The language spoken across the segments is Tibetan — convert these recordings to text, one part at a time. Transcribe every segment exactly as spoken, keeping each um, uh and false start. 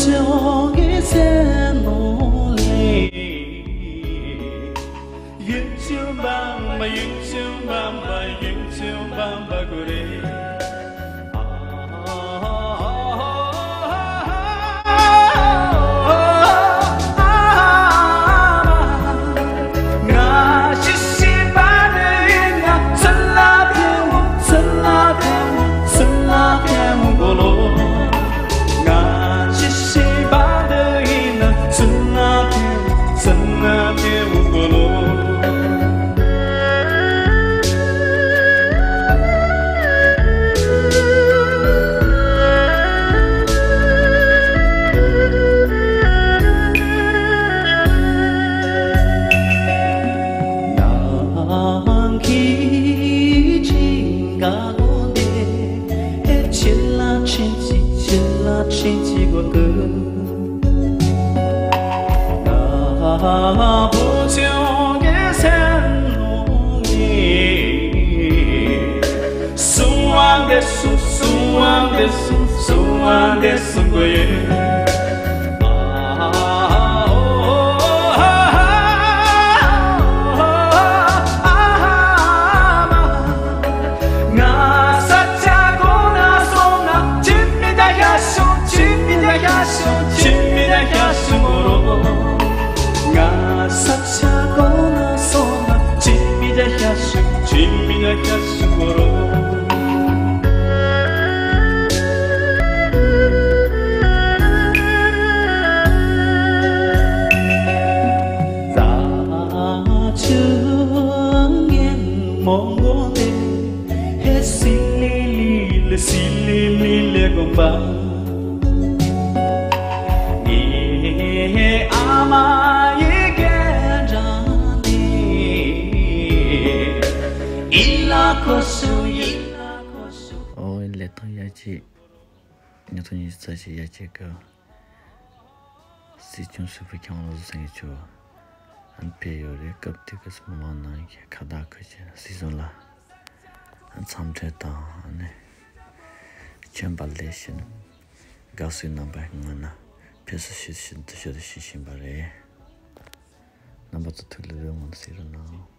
ཆོས་ཀྱི་སེམས་ནང་ལས། ཡུམ་ཆེན་བམ་པ་ཡུམ་ཆེན་བམ་པ་ཡུམ་ཆེན་བམ་པ་གུ་རེ། ཨོ་ལེ་ཐང་ཡ་ཅི། ཉིས་སྟོང་ཉི་ཤུ་རྩ་གཅིག་ཡ་ཅི་གི་སྲིད་སྐྱོང་ཟུར་པ་ཁྱང་བློ་བཟང་སེང་གེ་མཆོག་ཨ་ནི་ཕེབས་ཡོད་རེད། སྐབས་དེ་གི་མི་མང་ནང་གི་ཁ་བརྡ་ཁུལ་གྱི་སྲིད་བཟུང་ལ་འཚམས་འདྲི་དང་ཨ་ནི་བྱོན་པ་ལས་བཞིན་དགའ་བསུའི་རྣམ་པ་སྔོན་ན་ཕེབས་བསུ་ཞུ་ཞུ་ཞུ་ཞུ་བཞིན་པ་རེད། རྣམ་པ་ཚོ་ཐུགས་ལ་རེ་སྨོན་གཟིགས་རོགས་གནང་།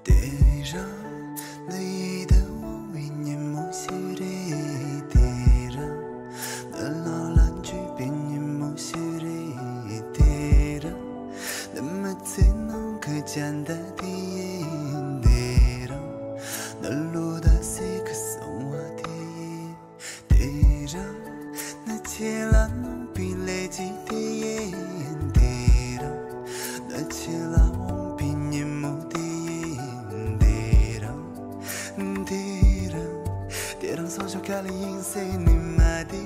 དེ་རིང་འདི་ཡི་དྭངས་བའི་ཉིན་མོ་ཞིག་རེད། དེ་རིང་འདི་ལ་ལ་འཇུས་པའི་ཉིན་མོ་ཞིག་རེད། དེ་རིང་འདི་མི་ཚེ་ནང་གི་བྱ་ཟླ་དེ་ཡིན། དེ་རིང་འདི་ལོ་ཟླ་ཟེར་གི་སོང་བ་དེ་ཡིན། དེ་རིང་ནི་ཆེ་ལ་ནོངས་པའི་ལས་ཀྱི་དེ་ཡིན། དེ་རིང་ནི་ཆེ་ལ་འོངས་པའི་ཉིན་མོ་དེ་ཡིན། དེ་རིང་དེ་རིང་དེ་རིང་སང་ཞོགས་ཁ་ལ་ཡིན་ཟེར་ནི་མ་དེ།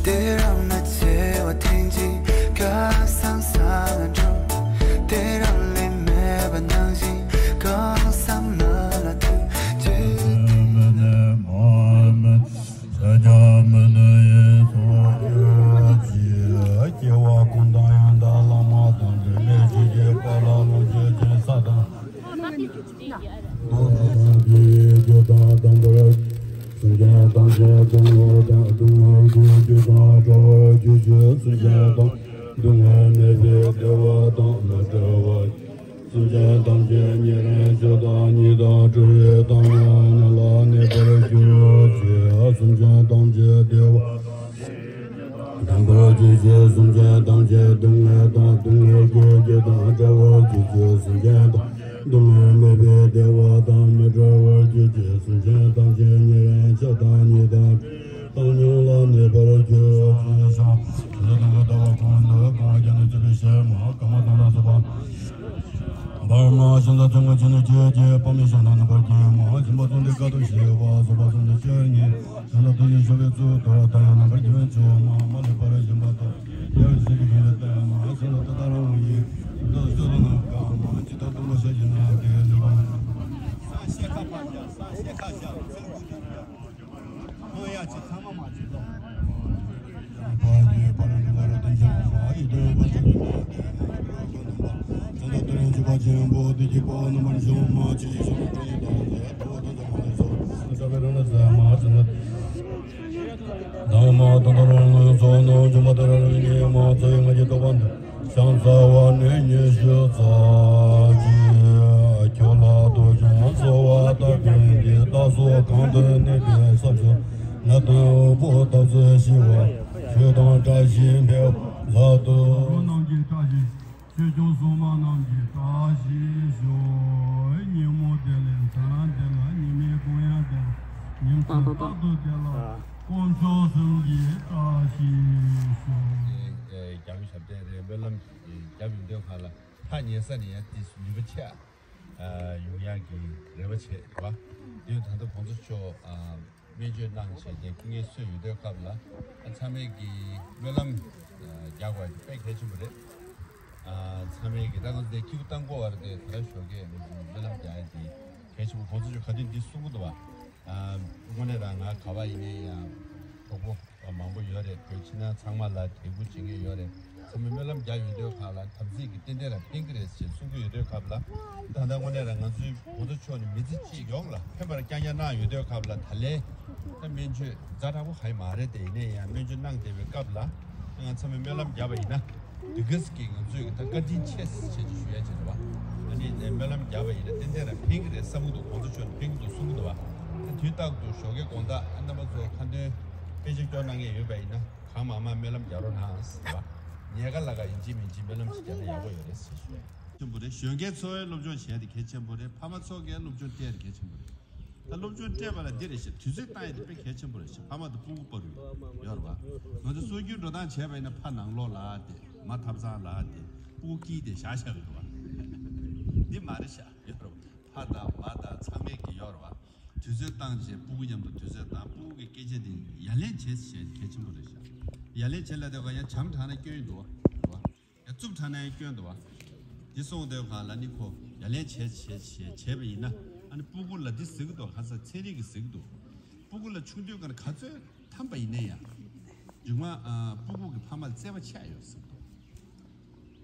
དེ་རིང་ནི་ཆེ་བ་ཐེངས་གཅིག་ཁ་སང་ས་ལ་འགྲོ། དེ་རིང་ལས་མེད་པ་ནང་བཞིན་གང་བསམ་ན་ལ་ཐུག་ཅེས་དེ་ནི་མ་མི་ས་ཆ་མི་ནི་ཡིན་སོ་ཡོད་ཅེས་སྐྱེ་བ་ཀུན་ཏང་ཡང་དག་བླ་མ་དང་འབྲལ་མེད་ཆོས་ཀྱི་དཔལ་ལ་ལོངས་སྤྱོད་ཅན་ས་དང་། སེམས་ཅན་ཐམས་ཅད་སྡུག་བསྔལ་དང་སྡུག་བསྔལ་གྱི་རྒྱུ་དང་བྲལ་བར་གྱུར་ཅིག་སེམས་ཅན་ཐམས་ཅད་སྡུག་བསྔལ་མེད་པའི་བདེ་བ་དང་མི་འབྲལ་བར། སེམས་ཅན་ཐམས་ཅད་ཉེ་རིང་ཆོས་དང་ཉིད་དང་འཁྲུལ་བའི་བཏང་སྙོམས་ཉམས་ལ་གནས་པར་གྱུར་ཅིག་སེམས་ཅན་ཐམས་ཅད་བདེ་བ་དང་ལྡན་པར་གྱུར་ཅིག་སེམས་ཅན་ཐམས་ཅད་སྡུག་བསྔལ་དང་སྡུག་བསྔལ་གྱི་རྒྱུ་དང་བྲལ་བར་གྱུར་ཅིག་སེམས་ཅན་ཐམས་ཅད་སྡུག་བསྔལ་མེད་པའི་བདེ་བ་དང་མི་འབྲལ་བར་གྱུར་ཅིག་སེམས་ཅན་ཐམས་ཅད་ཉེ་རིང་ཆོས་དང་ཉིད་དང་བཏང་སྙོམས་ལ་གནས་པར་གྱུར་ཅིག་ཞིང་། དེ་ལྟ་བུའི་ལྟ་བ་ཀུན་ཏུ་གང་བ་ཀུན་ནས་བརྩེགས་པའི་ཕྱིར་མ་གང་བ་དང་ལ་སོགས་པ། བར་མ་ཤིན་ཏུ་ཐུང་ངུ་ཅན་ནི་ཆོས་ཀྱི་དཔག་མེད་ཞིང་དང་རྣམ་པར་བསྒྱིངས་མ་སྦྱིན་པ་གསུམ་དེ་དཀའ་ཐུབ་ཞི་བ་སོགས་པ་གསུམ་དེ་སྤྱོད་ངན་ཞིང་དང་དུ་ཞིང་ཞུ་བའི་ཚུལ་དུ་ད་ཡང་རྣམ་པར་བསྒྱིངས་ཆོག་མ་མ་ལུས་པར་བཞིན་པ་དང་རྒྱལ་བའི་ཞིང་གི་ཡོན་ཏན་མ་ཞིང་དུ་ཏུ་ཏ་ར་འོང་ཡིན་འདི་ལ་སྤྱོད་དང་ནམ་མཁའ་མ་ཇི་ལྟར་སྟོང་པར་ཤར་ཞིང་ན་དེ་ལུས་པ། ཧོ་ཡ་ཅི་ཚང་མ་མ་ཅི་ལོ། དང་མ་དང་དང་རང་ལ་ཚོགས་རྣམས་འབྱུང་བ་ལྟར་རང་ཉིད་མ་ཚོགས་ཡོད་ང་རྒྱལ་རྟོག་པ་འདི། བྱང་རྩ་བ་ནས་ཉི་ཤུ་རྩ་གཅིག་ཁྱོད་ལ་ཐོས་བྱུང་གསོལ་བ་བཏབ་པའི་འདི་བདག་སོགས་གང་དུ་གནས་པའི་ས་ཕྱོགས་ན་དང་དབུལ་པོ་འཐབ་རྩོད་ཞི་བ་ཆོས་དང་བཀྲ་ཤིས་འཕེལ་བ་མཛད་དུ། རྣམས་ཀྱི་བཀྲ་ཤིས་ཆོས་སྐྱོང་སྲུང་མ་རྣམས་ཀྱི་བཀྲ་ཤིས་ཤོག་ཉིན་མོ་བདེ་ལེགས་མཚན་བདེ་ལ་ཉི་མའི་གུང་ཡང་བདེ་ལ་ཉིན་མཚན་རྟག་ཏུ་བདེ་ལ་དཀོན་མཆོག་གསུམ་གྱི་བཀྲ་ཤིས་ཤོག་རྒྱབ་ཞབས་བརྟན་རེད། སྨོན་ལམ་རྒྱབ་ཡོང་དུས་ག་ལ་ཐག་ཉེ་ས་ནས་ཡང་ཏིས་ནུས་པ་ཆེ་ཨ་ཡོང་ཡག་གི་རེ་བ་བྱེད་རེད་བ། དེ་ད་ལྟ་གོང་ས་མཆོག་ཨ་སྨན་བཅོས་གནང་བྱས་ཏེ་སྐུ་ངལ་གསོས་ཡོང་དུས་སྐབས་ལ་ཨ་ཚང་མས་ཀྱི་སྨོན་ལམ་ཨ་རྒྱག་དགོས་ཡག་དེ་དཔེ་གལ་ཆེན་པོ་རེད། ཨ་ཚང་མས་ཀྱི་ད་ག་ཚོད་དེ་ཁྱི་གུ་བཏང་དགོས་བ་རེད་དེ་ད་ལྟ་ཞོགས་ཀས་སྨོན་ལམ་རྒྱག་ཡག་དེ་གལ་ཆེན་པོ། གོང་ས་མཆོག་ག་དུས་འདི་གསུང་གི་འདུག་བ། དངོས་གནས་རང་ང་ག་བ་ཡིན་ནའི་ཡང་གྲོགས་པོ་མང་པོ་ཡོད་རེད། བོད་ཕྱི་ནང་ཚང་མ་ལ་དད་གུས་བྱེད་མཁན་ཡོད་རེད། ཚང་མས་སྨོན་ལམ་རྒྱག་ཡོང་དུས་ག་ལ་དམ་ཚིག་གི་རྟེན་འབྲེལ་ལ་ཕན་གི་རེད་ཅེས་གསུང་གི་ཡོད་དུས་སྐབས་ལ། ད་ལྟ་དངོས་གནས་རང་ང་ཚོའི་གོང་ས་མཆོག་ནས་མི་ཚེ་གཅིག་ཡོངས་ལ་ཕན་པར་རྐྱང་རྐྱང་གནང་ཡོད་དུས་སྐབས་ལ་ད་ལན་ད་སྨན་བཅོས་ཛ་དྲག་པོ་གང་ཡང་མ་རེད་དེ། ཡིན་ནའི་ཡང་སྨན་བཅོས་གནང་བསྡད་པའི་སྐབས་ལ་ང་ཚང་མས་སྨོན་ལམ་བརྒྱབ་པ་ཡིན་ན། དེ་ག་ཟེ་གི་ང་ཚོས་ཀྱི་ད་བཀའ་དྲིན་ཆེ་ཟེར་བྱས་ཀྱི་ཞུ་ཡ་བྱས་རེད་བ། ཨ་ནི་ནས་སྨོན་ལམ་བརྒྱབ་པ་ཡིན་ན་ཏན་ཏན་རང་ཕན་གི་རེད་བསམ་གི་འདུག་གོང་ས་མཆོག་ནས་ཕན་གི་འདུག་གསུང་གི་འདུག་བ། ད་དུས་རྟག་ཏུ་ཞོགས་ཀའི་དགོང་དག་ཨ་རྣམ་པ་ཚོ་ཁ་འདོན་དཔེ་ཆ་སྐྱོར་གནང་མཁན་ཡོད་པ་ཡིན་ན་གང་མང་མང་སྨོན་ལམ་རྒྱག་རོགས་གནང་ཟེར་བ། ཉལ་ཁ་ལ་ཁ་ཡིན་གཅིག་མིན་གཅིག་སྨོན་ལམ་ཞིག་རྒྱག་ན་ཡག་པོ་ཡོད་རེད་ཟེར་ཞུ་ཡ། ཆེན་པོ་རེད། གཞོན་སྐྱེས་ཚོ་བའི་སློབ་སྦྱོང་བྱས་ཏེ་གལ་ཆེན་པོ་རེད། ཕ་མ་ཚོ་གའི་སློབ་སྦྱོང་སྤྲད་དེ་གལ་ཆེན་པོ་རེད། ད་སློབ་སྦྱོང་སྤྲད་པ་ལ་འདི་རེད་ཤག་དུས་ཚོད་བཏང་ཡ་དེ་དཔེ་གལ་ཆེན་པོ་རེད་ཤག་ཕ་མ་དང་སྤུ་གུ་བར་ཡོད་རེད་བ། ང་ཚོ་སྲོལ་རྒྱུན་འགྲོ་སྟངས་བྱས་པ་ཡིན་ན་ཕ་ནང་ལོགས་ལ་དེ་མ་ཐབ་ཚང་ལ་དེ་སྤུ་གུ་དཀྱིལ་དེ་བཞག་བཞག་གི་འདུག་བ། འདི་མ་རེད་ཤག་ཡོད་རེད་བ། ཕ་དང་མ་དང་ཚང་མས་ཀྱི་ཡོད་རེད་བ། དུས་ཚོད་བཏང་བྱས་སྤུ་གུ་མཉམ་དུ་དུས་ཚོད་བཏང་སྤུ་གུ་གི་སྐད་ཆ་དེ་ཡ་ལན་བྱེད་ཟེར་གལ་ཆེན་པོ་རེད་ཤག་ཡ་ལན་བྱེད་ལ་དེ་ག་ཡང་བྱམས་དྲགས་ན་སྐྱོན་འདུག་བ། ཡ་རྩུབ་དྲགས་ན་ཡང་སྐྱོན་འདུག་བ། འདི་སོང་དུས་གང་ལ་ནི་ཁོ་ཡ་ལན་བྱས་བྱས་བྱས་བྱས་པ་ཡིན་ན་ཨ་ནི་སྤུ་གུ་ལ་འདི་ཟེར་གི་འདུག་ཁ་སང་ཚན་རིག་གིས་ཟེར་གི་འདུག་སྤུ་གུ་ལ་ཆུང་དུས་ཀ་ནས་ག་ཚོད་འཐམས་པ་ཡིན་ན་ཡང་ རིག་མ་ཨ་སྤུ་གུ་གི་ཕ་མ་ལ་བརྩེ་བ་ཆགས་ཡོད་ཟེར་འདུག་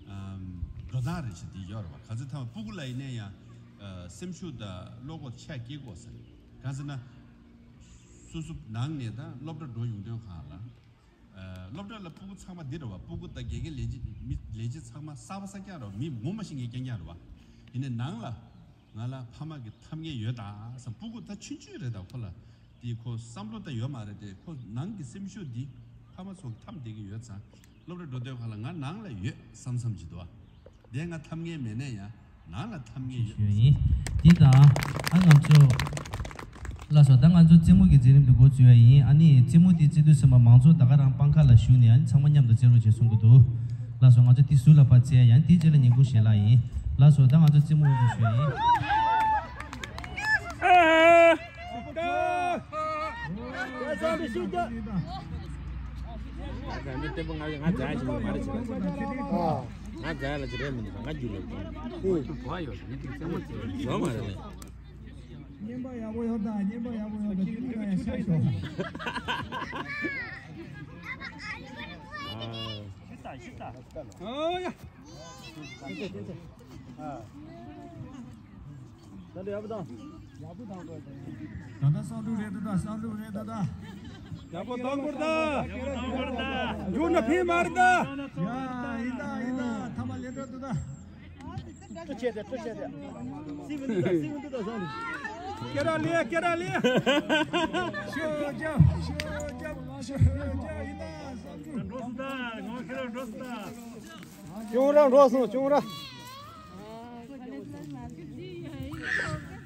ཨམ། འགྲོ་སྟངས་རེ་བྱེད་དེ་ཡོད་རེད་བ། ག་ཚོད་ཐམ་པ་སྤུ་གུ་ལ་ཡིན་ན་ཡང་ཨ་སེམས་ཤུགས་དང་བློ་ཁོག་ཆགས་སྐྱེ་དགོས་ཟེར། གང་ཟེར་ན། སོ་སོ་ནང་ནས་ད་སློབ་གྲྭ་འགྲོ་ཡོང་དུས་སྒང་ལ། ཨ་སློབ་གྲྭ་ལ་སྤུ་གུ་ཚང་མ་འདི་རེད་བ། སྤུ་གུ་དང་དགེ་རྒན་ལས་བྱེད་མི་ལས་བྱེད་ཚང་མ་གསར་པ་གསར་རྐྱང་རེད་བ། མི་ངོ་མ་ཤེས་མཁན་རྐྱང་རྐྱང་རེད་བ། ཡིན་ནའི་ནང་ལ། ང་ལ་ཕ་མ་གི་ཐབས་ངེས་ཡོད་ད་བསམ། སྤུ་གུ་ད་ཆུང་ཆུང་རེད་ད། ཁོ་ལ་དེ་ཁོ་བསམ་བློ་ད་ཡོད་མ་རེད་དེ། ཁོ་ནང་གི་སེམས་ཤུགས་འདི་ཕ་མ་ཚོ་གི་ཐབས་བསྡད་ཀྱི་ཡོད་ཙང་། སློབ་གྲྭ་འགྲོ་དུས་སྒང་ལ་ང་ནང་ལ་ཡོད་བསམ་བསམ་གྱི་འདུག་ཨ། དེ་ང་ཐབས་ངེས་མེད་ནའི་ཡང་ནང་ལ་ཐབས་ངེས་ཡོད། ཞུ་ཡིན། དེ་དང་ཨ་ང་ཚོ་ལགས་སོ། ད་ང་ཚོ་རྩེད་མོ་གི་མཛད་རིམ་དེ་འགོ་འཛུགས་ཡ་ཡིན། ཨ་ནི་རྩེད་མོ་དེ་རྩེ་དུས་ཙམ་པ་མང་ཚོགས་ད་ག་རང་སྤང་ཁ་ལ་བཞུགས་ནས་ཨ་ནི་ཚང་མ་མཉམ་དུ་རྩེ་རོགས་བྱེད་གསུང་གི་འདུག་ལགས་སོ། ང་ཚོ་དེ་ཟུར་ལ་ཕར་རྩེ་ཡ་ཡིན། དེའི་རྗེས་ལ་ཉིན་གུང་ཞལ་ལག་ཡིན། ལགས་སོ། ད་ང་ཚོ་རྩེད་མོ་འོག་ཏུ་ཞུ་ཡ་ཡིན། ང་རྫ་ཡ་ལ་ཅི་རེད་མི་འདུག་ང་རྒྱུ་ལ་ཡོད་མ་རེད། སྙན་པ་ཡག་པོ་ཡོད་ད། སྙན་པ་ཡག་པོ་ཡོད་ད། ཅི་ལུས་ཡང་ཤ་ཤོག་ཨོ་ཡ། ད་ལྟ་ཡག་པོ་དང་། ད་ལྟ་བསམ་འགྲུབ་རེད་ད། ད་བསམ་འགྲུབ་རེད་ད། ད་ཡག་པོ་གཏོང་དགོས་ད། ཡག་པོ་གཏོང་དགོས་ད། མཇུག་ན་ཕན་མ་རེད་ད། ཡ་ཡིན་ད་ཡིན་ད། ཐ་མ་ལེན་འགྲོ་འདུག་ད། སྤྲོ་བྱས་ཏེ་སྤྲོ་བྱས་ཏེ། སྲིད་པའི་འདུག་ད། སྲིད་པའི་འདུག་ད་བཟང་། སྐད་ར་ལེ་སྐད་ར་ལེ། ཤོ་རྒྱབ་ཤོ་རྒྱབ་ཤོ་རྒྱབ་ཡིན་ད་བསམ་འགྲུབ། འགྲོ་སོང་ད། ངོ་ཁེ་ར་འགྲོ་སོང་ད། ཅུང་ར་འགྲོ་སོང་ཅུང་ར།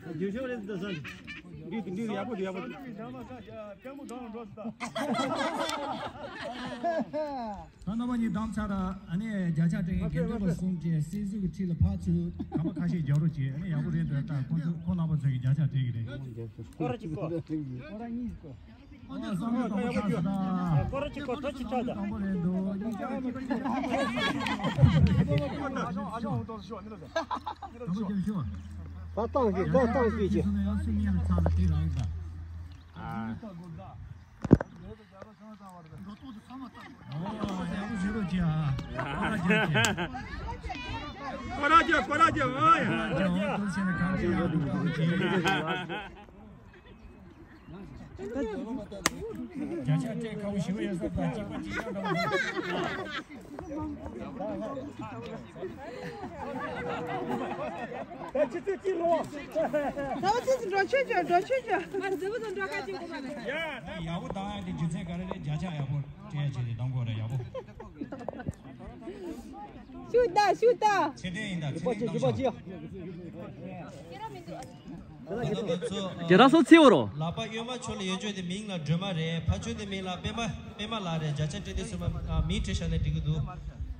རྒྱུ་ཤོག་རེད་འདི་སོང་། འདི་འདི་ཡག་པོ་འདི་ཡག་པོ། ད་རྣམ་པ་གཉིས་བདམས་ཚར། ཨ་ནི་བརྒྱ་ཆ་སྤྲད་མཁན་དགེ་འདུན་པ་གསུམ་གྱིས་སྲིད་ཟུར་གྱི་འཁྲིས་ལ་ཕར་ཚུར་གོམ་པ་ཁ་ཤས་རྒྱག་རོགས་བྱེད། ཨ་ནི་ཡག་པོ་རེད་འདུག་ད་ཁོང་ཚོ་ཁོང་རྣམ་པ་ཚོ་གིས་བརྒྱ་ཆ་སྤྲད་ཀྱི་རེད། སྐོར་ར་གཅིག་སྐོར། སྐོར་ར་གཉིས་སྐོར། སྐོར་ར་གཅིག་སྐོར། ཐོ་གཅིག་ཆགས་ད། ད་བཏང་གི་ད་བཏང་གི་ཅི། སྐོར་ར་རྒྱག་སྐོར་ར་རྒྱག་ཨ་ཡ། བརྒྱ་ཆ་སྤྲད་ཁག་པོ་ཞེ་པོ་ཡོད་ས་དང་གཅིག་པ་གཅིག་རྐྱང་འདྲ་པོ། ད་ཆུ་ཚོད་གཅིག་རོ། ད་ཆུ་ཚོད་འགྲོ་ཆོད་ཆོད་འགྲོ་ཆོད་ཆོད། ང་འཛིན་པ་དང་འགྲོ་ཁ་གཅིག་གོ་མ་རེད། ཡག་པོ་བཏང་ཡ་དེ་རྒྱུ་མཚན་ག་རེ་རེད། བརྒྱ་ཆ་ཡག་པོ་སྤྲད་ཡ་བྱས་ཏེ་གཏོང་དགོས་རེད། ཡག་པོ། ཤུ་ད་ཤུ་ད། ཚེ་བརྟན་ཡིན་ད། ཚེ་བརྟན་གཏོང་ཤོག་རྒྱ་ར་སོ་ཚེ་བོ་རོ། ལག་པ་གཡོན་མ་ཕྱོགས་ལ་ཡོད་ཆོག་དེ་མིང་ལ་སྒྲོལ་མ་རེད། ཕར་ཕྱོགས་དེ་མིང་ལ་པད་མ་པད་མ་ལགས་རེད། བརྒྱ་ཆ་སྤྲད་དུས་ཙམ་པ་མིང་བྲིས་བཞག་ན་འགྲིག་གི་འདུག་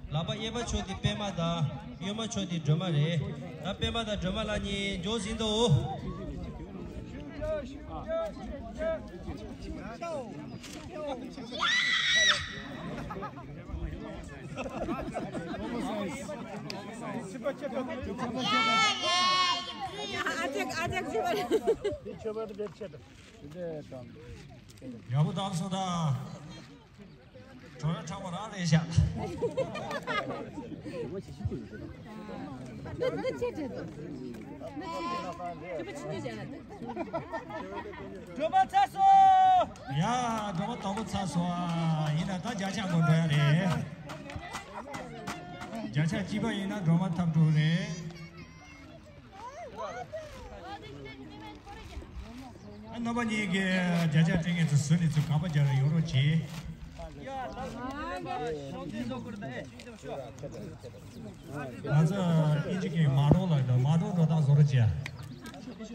ལག་པ་གཡས་པ་ཕྱོགས་དེ་པད་མ་དང་གཡོན་མ་ཕྱོགས་དེ་སྒྲོལ་མ་རེད། ད་པད་མ་དང་སྒྲོལ་མ་ལགས་གཉིས་མགྱོགས་ཟིན་ཏོ། ཡག་པོ་བཏང་སོང་ད། གྲོ་ཡ་ཁྲག་པ་རང་རེད་ཤག་སྒྲོལ་མ་ཚར་སོང་། ཡ། སྒྲོལ་མ་དང་པོ་ཚར་སོང་ཨ། ཡིན་ན་ད་བརྒྱ་ཆ་འགོ་འགྲོ་ཡ་རེད། བརྒྱ་ཆ་གཅིག་པ་ཡིན་ན་སྒྲོལ་མ་འཐབ་འགྲོ་རེད། རྣམ་པ་གཉིས་ཀྱིས་བརྒྱ་ཆ་སྤྲད་མཁན་ཚོ་ཟུར་ནས་ཚུར་ག་པ་རྒྱག་རེ་ཡོང་རོགས་གྱིས། ང་ཚོ་ཨིན་ཇི་སྐད་མ་འགྲོ་ལ་མ་འགྲོ་འགྲོ་སྟངས་བཟོ་རོགས་གྱིས། ཁ་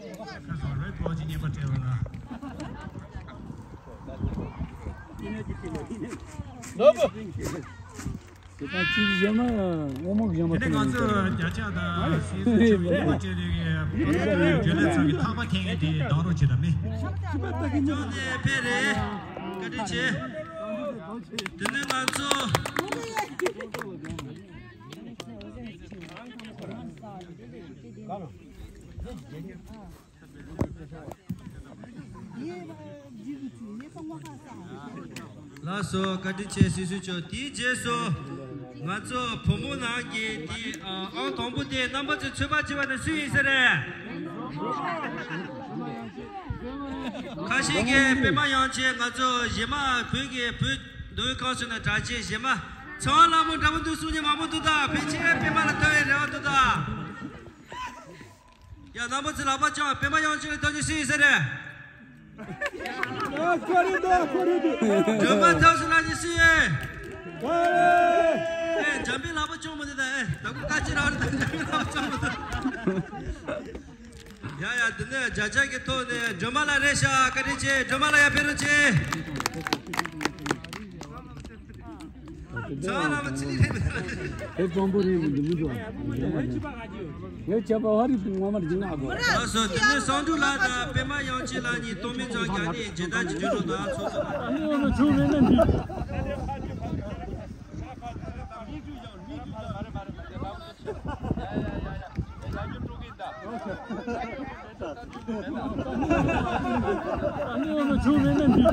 སང་རེད་པོ་ཅི་ཉེས་པ་སྤྲད་ལ་ན། ལོ་བོ། དེ་ད་ཅིག་བཞག་ན་དབང་མོ་བཞག་ན། དེ་ནས་ང་ཚོས་བརྒྱ་ཆ་དང་སྲིད་ཟུར་ཆེན་མོ་དབང་མོ་བཅས་ནས་བོད་པའི་འབྲེལ་ལས་ཚོགས་ཀྱི་ཐག་པ་འཐེན་མཁན་དེ་བདམས་རོགས་བྱེད་དང་མི། ཅོག་ནས་ཕེབས་རེད། བཀའ་དྲིན་ཆེ། དེ་ནས་ང་ཚོ། ལགས་སོ། བཀའ་དྲིན་ཆེ། སྲིད་ཟུར་མཆོག་དེའི་རྗེས་སུ་ང་ཚོ་བུ་མོ་ནང་གི་དེ་ཨང་དང་པོ་དེ་རྣམ་པ་ཚོས་ཚོད་དཔག་བྱས་པ་ནི་སུ་ཡིན་ས་རེད། ཁ་ཤས་ཀྱིས་པད་མ་དབྱངས་ཅན། ང་ཚོ་གཞས་མ་བོད་ཀྱི་བོད་མདོ་དབུས་ཁམས་གསུམ་ནས་གྲགས་ཆེ་གཞས་མ་ཚེ་དབང་ལྷ་མོ་འདྲ་པོ་འདུག་གསུང་མཁན་མང་པོ་འདུག་ད་ཕལ་ཆེར་པད་མ་ལ་ལྟ་བའི་རེ་བ་འདུག་ད། ཡ། རྣམ་པ་ཚོས་ལག་པ་བརྐྱངས། པད་མ་དབྱངས་ཅན་ལ་ལྟ་རྒྱུ་སུ་ཡིན་ས་རེད། ཨ། ཁོ་རེད་འདུག་ཁོ་རེད་འདུག་སྒྲོལ་མ་ཐབས་སུ་ལགས་ཀྱི་སུ་ཡིན། ཨེ། འཇམ་དཔལ་ལག་པ་བརྐྱངས་མི་འདུག་ད། ཨེ། ད་ཁོ་ཁ་ཅིག་རང་རེད་ད། འཇམ་དཔལ་ལག་པ་བརྐྱངས་མི་འདུག་ཡ་ཡ། འདི་ནས་བརྒྱ་ཆ་གི་ཐོག་ནས་སྒྲོལ་མ་ལགས་རེད་ཤག་བཀའ་དྲིན་ཆེ། སྒྲོལ་མ་ལགས་ཡར་ཕེབས་རོགས་བྱེད། ཚང་མ་ལ་ཚིག་རེད་མི་འདུག་དེ་དཔང་པོ་རེད་མི་འདུག་མི་འདུག་ངས་བྱས་པ་ཧ་རི་ངོ་མར་འཇིགས་ནག་གོ། ལགས་སོ། དེ་ནས་བསམ་འགྲུབ་ལགས་དང་པད་མ་དབྱངས་ཅན་ལགས་གཉིས་སྟོང་མིན་ཙམ་རྒྱག་ནས་མཇལ་དར་གྱི་བརྒྱུད་རོགས་དང་ཚོགས་གཙོ། ཨ་ནི་འོ་ན་ཆུ་མེད་ན་འདི། ཨ་ནི་འོ་ན་ཆུ་མེད་ན་འདི།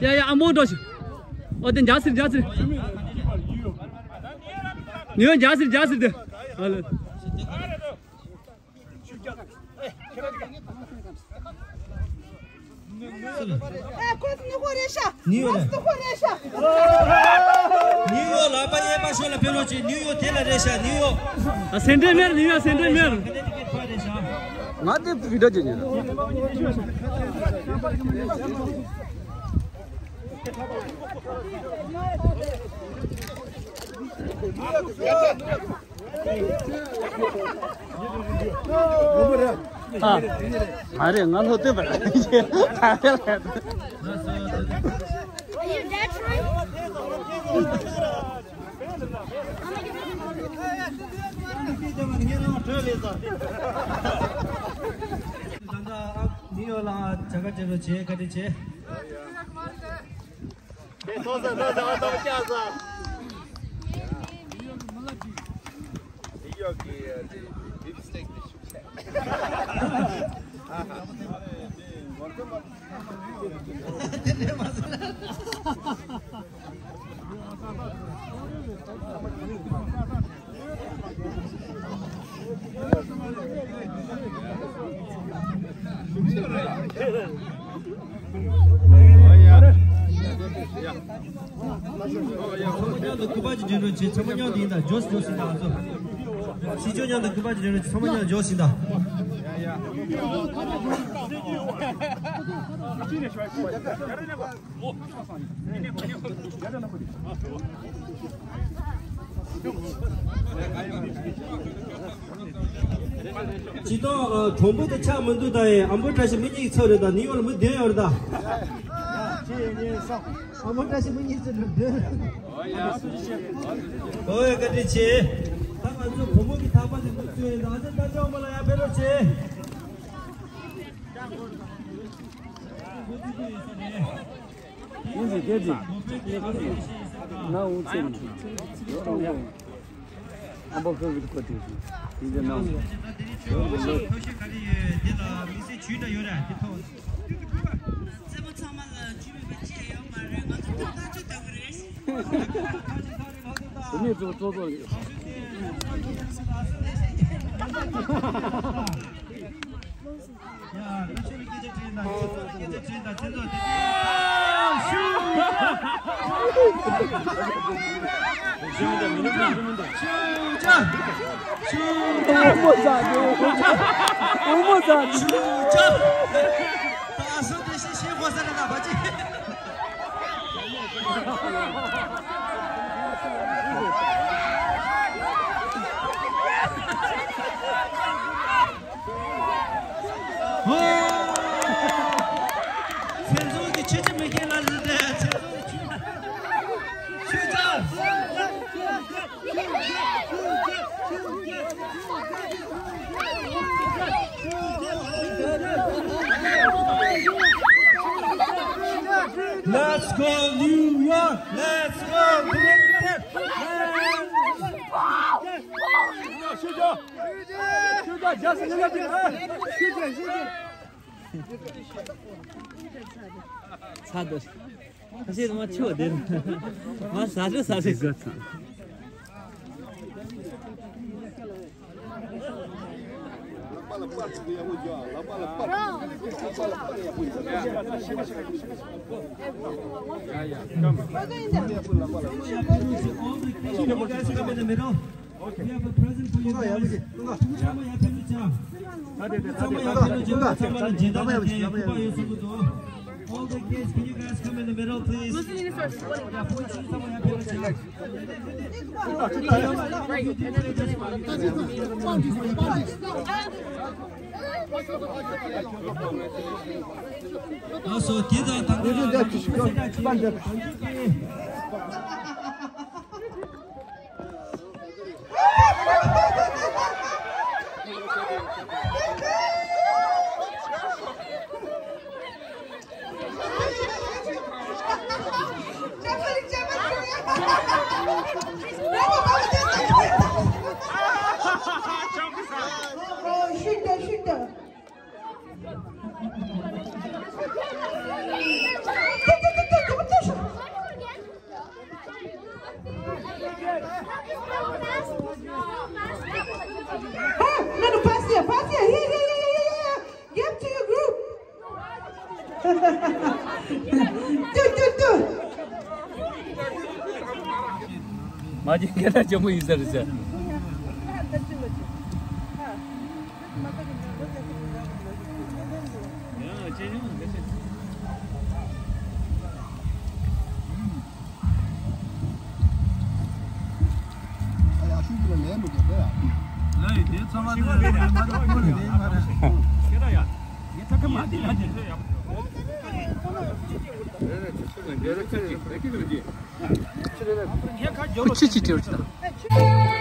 ཡ་ཡ། ཨ་མོ་འགྲོ་ཞིག་ཨོ་དེ་འཇག་སིར་འཇག་སིར། ནིའུ་ཡོག་འཇག་སིར་འཇག་སིར་དེ། ཨ་ལེ། ཨེ། ཁོ་ཚོ་ནུ་ཧོ་རེད་ཤག་ནིའུ་ཡོག་ལ། ནིའུ་ཡོག་ལ་པ་ཡེ་པ་ཤོ་ལ་ཕེབས་རོགས་བྱེད། ནིའུ་ཡོག་དེ་ལ་རེད་ཤག་ནིའུ་ཡོག་ཨ། སེ་འབྲས་མེར། ནིའུ་ཡོག་སེ་འབྲས་མེར། ང་དེ་བི་ཌིའོ་ཅན་ཡིན། ཨ། ང་རེད། ང་ལྷོ་སྟོད་པ་རེད། Are you that right? ད་ལྟ་ཨ་ནིའུ་ཡོག་ལ་བྱ་དགའ་སྤྲད་རོགས་བྱེད། བཀའ་དྲིན་ཆེ། ཚང་མ་མཉམ་དུ་སྐུ་པར་ཅིག་སྒྲིག་རོགས་བྱེད། ཚང་མ་མཉམ་དུ་ཡིན་ད། འཇོག་སི་འཇོག་སི་ད། ང་ཚོ་ཕྱི་ཕྱོགས་མཉམ་དུ་སྐུ་པར་ཅིག་སྒྲིག་རོགས་བྱེད། ཚང་མ་མཉམ་དུ་འཇོག་སི་ད། སྤྱིར་བཏང་གྲོང་པོ་དེ་ཆགས་མི་འདུག་ད། ཡིན་ཨ་མོ་བཀྲ་ཤིས་མི་གཉིས་ཀྱི་ཚབ་རེད་ད། ནིའུ་ཡོག་ལ་མི་བདུན་ཡོད་རེད་ད། ཨ་མོ་བཀྲ་ཤིས་མི་གཉིས་ཚབ་རེད་བདུན། ཨོ་ཡ། བཀའ་དྲིན་ཆེ། ད་ང་ཚོ་བུ་མོ་གི་ཐག་པ་དེ་མི་བཙུགས་ཡིན་ད། ཨ་ཙི་ད་ཅོག་མོ་ལ་ཡར་ཕེབས་རོགས་བྱེད། ཡིན་ཟེར་སྐད་ཅིག་ང་འུ་ཚེ་ནི་ཡོད་རང་པོ། ཨམ་པ་ཕུ་བིད་ཀོ་ཏི་ཡིན་ཟེར་ནང་། རྩེད་མོ་ཚང་མ་ལ་ཇུས་མེད་པ་ཅི་ཡང་ཡོད་མ་རེད། ང་ཚོ་ཐོག་ཐག་ཆོད་ལྟ་གི་རེད། དེ་ནས་ཚོ་ཚོ་ཚོ། ཡ། ད་ཆོས་ལ་སྐད་ཆ་དྲིས་ན། ཆོས་ལ་སྐད་ཆ་དྲིས་ན། བཙན་ཚོགས་དེ། ཤུ་ཅ། ཤུ་ཅ། ཤུ་ཅ། ཨོ་མོ་ཟ་འདུག་ཨོ་མོ་ཟ་འདུག་ཤུ་ཅ། ད་སོ་དེ་ཤེས་ཤེས་ཧོ་ས་རེ་ན་བ་ཅི། ཧོ། མཚན་ཚོགས་ཀྱི་ཆེ་ཆེ་མི་ཁེལ་ལ་ཟེར་ཏེ། མཚན་ཚོགས་ཀྱི་ཆོས་ཆོས་ཆོས་ཆོས། Let's go New York! Let's go Brooklyn! ཚ་དོ། ཁ་ཤས་མ་ཆོ་དེ། མ་ཟ་ཆོ་ཟ་ཆོ། All the kids, you guys come in the middle. We have a present for you guys. All the kids, can you guys come in the middle, please? Hey, no, no, pass here, pass here. Here, here, here, here, here, here. Give to your group. Do, do, do. མ་གི་སྐད་ཆ་ཆེན་པོ་ཡིན་ས་རེད་ཟེར། ཁུ་ཆི་ཆི་ཅེར་ཅི་དང་།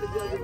ད་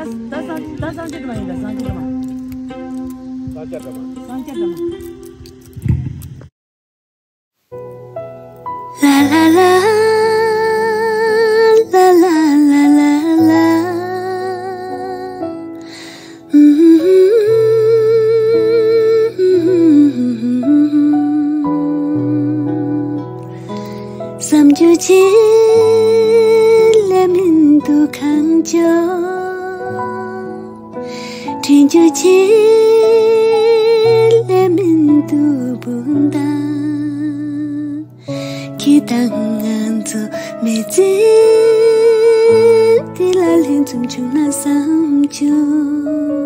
ད་སངས་ད་སངས་རྒྱས་དྲི་མ་ཡིན། ད་སངས་རྒྱས་དྲི་མ། སངས་རྒྱས་དྲི་མ། སངས་རྒྱས་དྲི་མ། ལ་ལ་ལ། ལ་ལ་ལ་ལ་ལ། བསམ་རྒྱུ་ཅི་ལས་མི་འདུག་གངས་ལྗོངས། དྲན་རྒྱུ་ཅི་ལས་མི་འདུག་སྤུན་ཟླ། ཁྱེད་དང་ང་ཚོ་མི་ཚེ་འདི་ལ་ལྷན་འཛོམས་བྱུང་ན་བསམ་བྱུང་།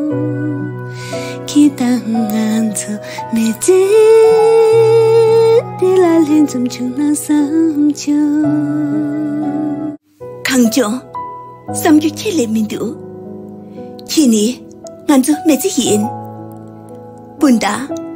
ཁྱེད་དང་ང་ཚོ་མི་ཚེ་འདི་ལ་ལྷན་འཛོམས་བྱུང་ན་བསམ་བྱུང་། གངས་ལྗོངས། བསམ་རྒྱུ་ཁྱེད་ལས་མི་འདུག་ཁྱེད་ནི་ང་ཚོ་མི་ཚེ་ཡིན། སྤུན་ཟླ།